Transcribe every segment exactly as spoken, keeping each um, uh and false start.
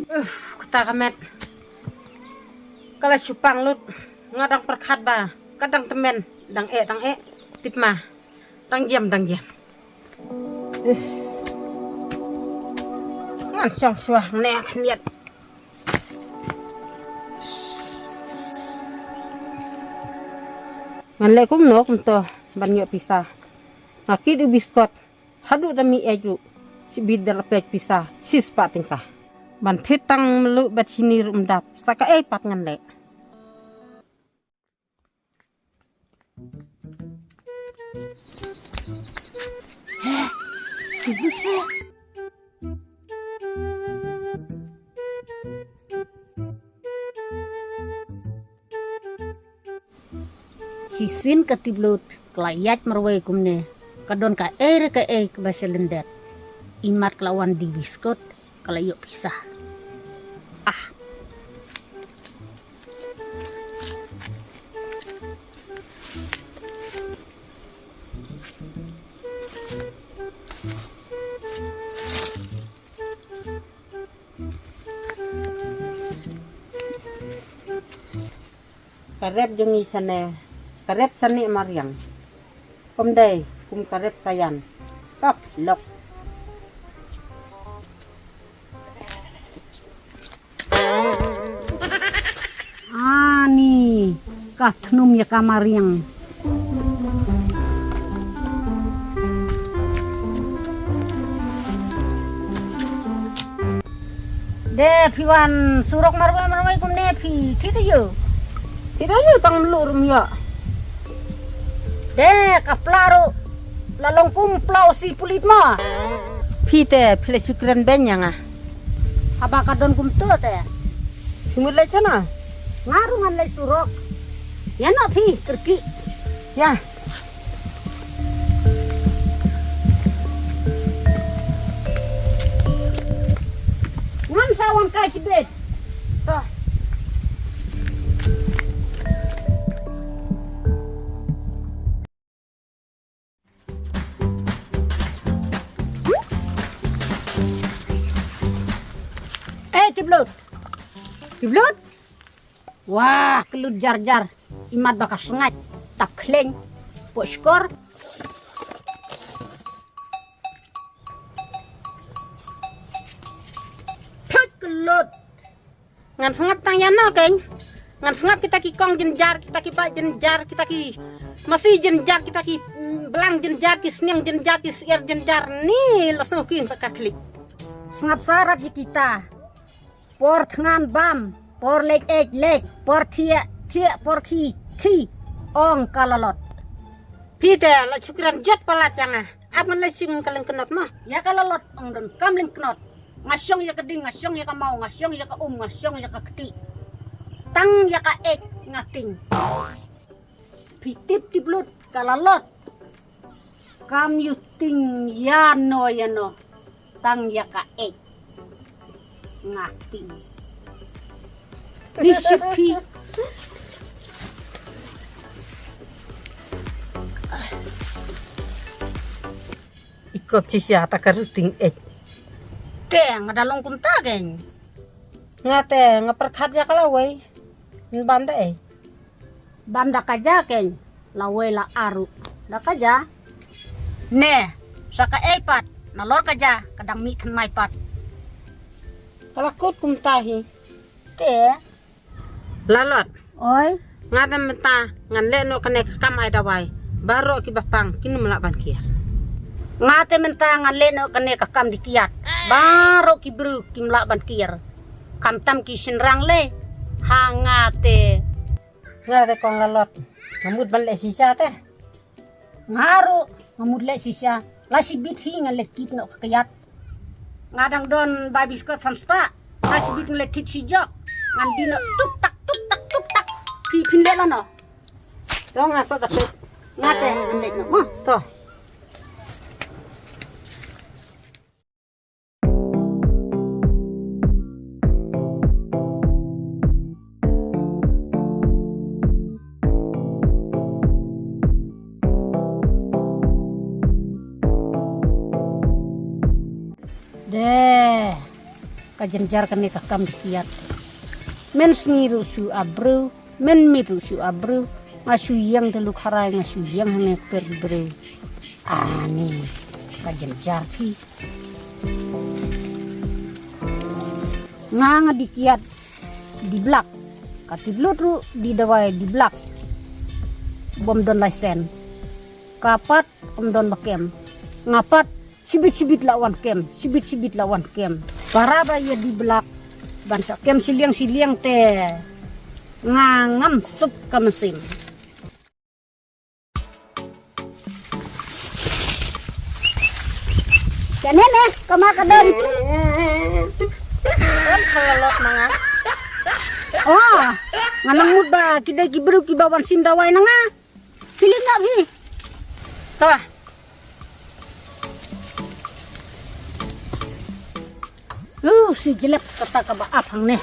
Uf, kata ka met. Ka la shu pang lut. Nga dang pyrkhat ba ka dang tymmen, dang eh, dang eh. Tip ma. Dang jem, dang jem. Uf. Ngan shong shuwa, ngan eh khyndiat. Ngan leh kumno kumto ban ïoh pisa. Nga kit u biskot. Haduh da mih ïa u. Shibit da la peit pisa shispah tyngka. Ban thied tang mluh bad shini ruh ym dap. Sa kaei pat ngan leh. Shisien ka Tiplut ka la ïaid marwei kumne, ka don kaei re kaei kaba sha lyndet. Imat ka la wan die biskot, ka la ïoh pisa. Ah. Ka rep jong ngi shane, ka rep sani mariang. Ym dei kum ka rep sayan. Kap lok. Ani, ka thnum ïa ka mariang. De phi wan surok marwei marwei kumne phi, thied aïu? Thied aïu tang mluh ruh ym ïoh. De ka pla ruh la long kum pla u si pulit ma. Phi te phi la shu kren beiñ ïa nga. Haba ka don kumto te. Phi mut leit shano? Nga ruh ngan leit surok. Ïa noh phi kyrkieh. Ïa. Ngan sa wan kai shibit. To. Eh, Tiplut. Tiplut. Wah, ka lut jar jar. Imat ba ka sngaid. Tap khleng. Pok shkor. Thut ka lut. Ngan sngap tang ïa no keiñ. Ngan sngap kita ki kong jynjar, kita ki bike jynjar, kita ki masi jynjar, kita ki, mm, blang jynjar, ki sniang jynjar, ki syiar jynjar. Ni la sngewkhih sa ka khlieh. Sngap sa rat ïa kita. Por thngan bam, por leit eit leit, por thiah thiah, por khi khi. Ong ka Lalot. Phi te la shu kren jot palat ïa nga. Ap ngan leit shim ka lyngknot ma. Ïa ka Lalot ong don kam lyngknot. Nga shong ïa ka ding, nga shong ïa ka maw, nga shong ïa ka um, nga shong ïa ka kti. Tang ïa ka eit nga ting. Phi tip Tiplut, ka Lalot kam ïoh ting ïa no ïa no. Tang ïa ka eit nga ting. Ni shi phi. I kop shisha ta ka ruh ting eit. Te nga da long kumta keiñ. Nga te nga pyrkhat ïa ka lawei. Ngan bam da ei. Bam da ka ja keiñ. Lawei la aru da ka ja. Ne, sa kaei pat, nalor ka ja ka dang mih thymmai pat. Ka la kut kumta hi. Te. Lalot. Oi. Nga da mynta ngan leh noh kane ka kam ai dawai. Baroh kiba pang kin ym lah ban kiar. Nga te mynta ngan leh noh kane ka kam di kiad. Baroh ki briew kim lah ban kiar. Khamtam ki shynrang lei. Ha nga te. Nga te kong Lalot. Nga mut ban leh shisha te. Nga ruh nga mut leh shisha. La shibit hi ngan leh kit noh ka kiad. Nga dang don bai biskot san spah. La shibit ngan leh kit shi jok. Ngan die noh tuk tak tuk tak tuk tak. Phi phin leh lano? To nga sa da peit. Nga te ngan leh noh ma. To. De. Ka jynjar kane ka kam da kiad. Men sngi ruh shu ap briew, men miet ruh shu ap briew. Nga shu ïeng te luk harai, nga shu ïeng hangne per briew. Ani, ka jynjar phi. Nga nga di kiad, di blak. Ka tiplut ruh di dawai, di blak. Bym don laisen. Ka pat ym don ba kem. Nga pat shibit shibit la wan kem, shibit shibit la wan kem. Para ba ïa di blak ban sa kem shiliang shiliang te nga ngam suk ka mynsiem. Kane ne, kama ka don. Don ka lalot ma nga. Oh, nga nang mut ba ki dei ki briew kiba wan shim dawai na nga. Kilim na phi. To. Uh, si jlep kata kaba ap hangne.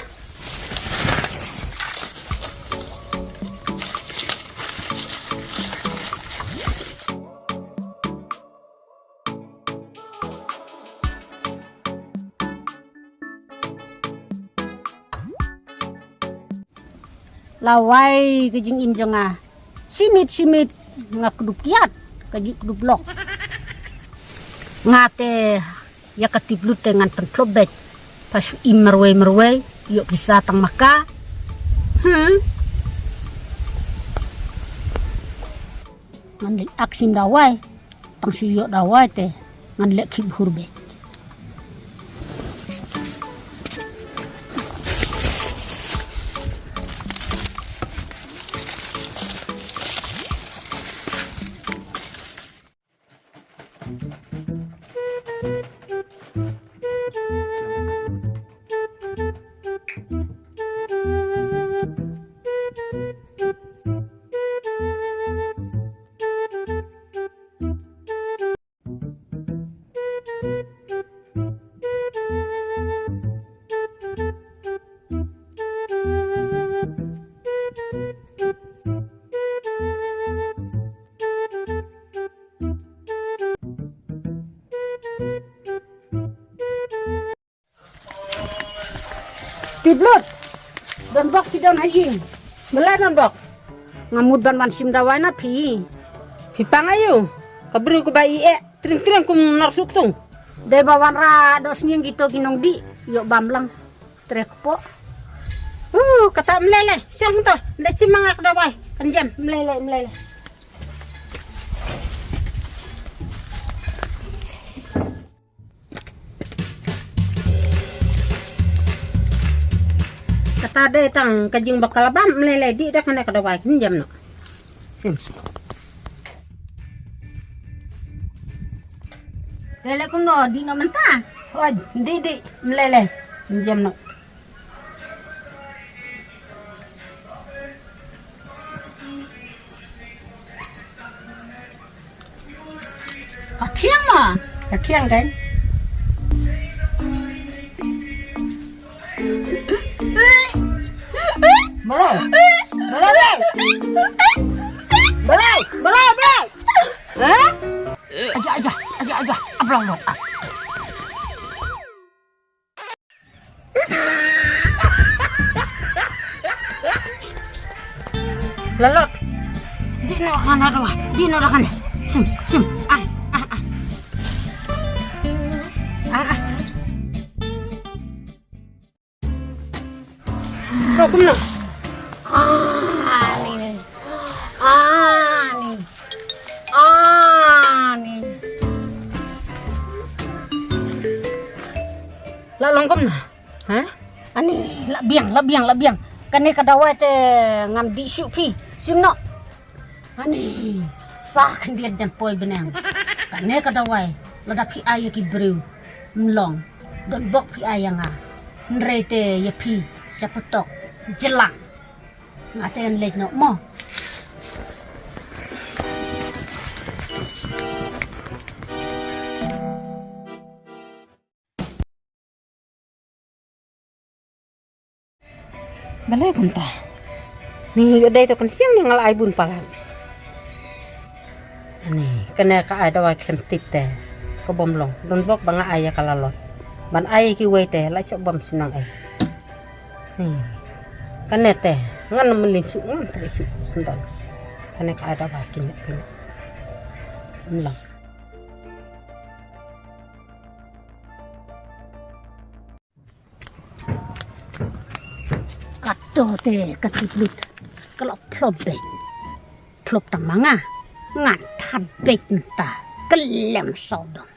La wai ka jingim jong nga. Shimit shimit nga kdup kiad, ka ju kdup lok. Nga te ïa ka tiplut te ngan pynphlop beit. Pha shu im marwei marwei, ïoh pisa tang ma ka. Hmm. Ngan leit ak shim dawai. Tang shu ïoh dawai te ngan leh khih bhur beit. Tiplut. Don bok phi don ha ïing. Mela don bok. Nga mut ban wan shim dawai na phi. Phi pang aïu? Ka briew kaba i eh tring tring kum nar suk tung. Dei ba wanrah dohsniang kito ki nongdih. Ïoh bam lang. Treh kpoh. Uh, kata mlei lei. Shang to. Nda chim ma nga ka dawai. Kan jem mlei lei, mlei lei. Kata dei tang ka jingbakhraw bam, mlei lei dih da kane ka dawai, kin jem noh. Sim. Te lei kumno, dih noh mynta? Hooid, dih dih, mlei lei, kin jem noh. Ka thiang ma. Ka thiang kan. Balai. Balai, balai. Balai, balai, balai. Ha? Aja, aja, aja, aja. Ablang, ablang. Lalot. Dih noh kan, aduh. Dih noh kan. Sim, sim. Ah, ah, ah. Ah, ah. So kumno? Ah, ni. Ah, ni. Ah, ni. La long kumno? Ha? Ani, la biang, la biang, la biang. Kane ka dawai te ngam dih shuh phi. Sim noh. Ani, sa khyndiat jan poi bneng. Kane ka dawai, lada phi ai ïa ki briew. Mlong, don bok phi ai ïa nga. Hynrei te ïa phi, sha patok, jlang. Nga te yn leit noh mo. Balei kumta? Ni ïoh dei to kan siang ni nga la ai bun palat. Ani, kane ka ai dawai khlem tip te. Ka bym long. Don bok ba nga ai ïa ka Lalot. Ban ai ki wei te la chok bam sinang ai. Hmm. Kane te ngan mlin su ngan tre su sendal. Kane ka ada ba kin kin. Mlang. Kato te ka ti blut. Ka la plop bek. Plop tang ma nga. Ngan that bek nta. Ka lem sawdong.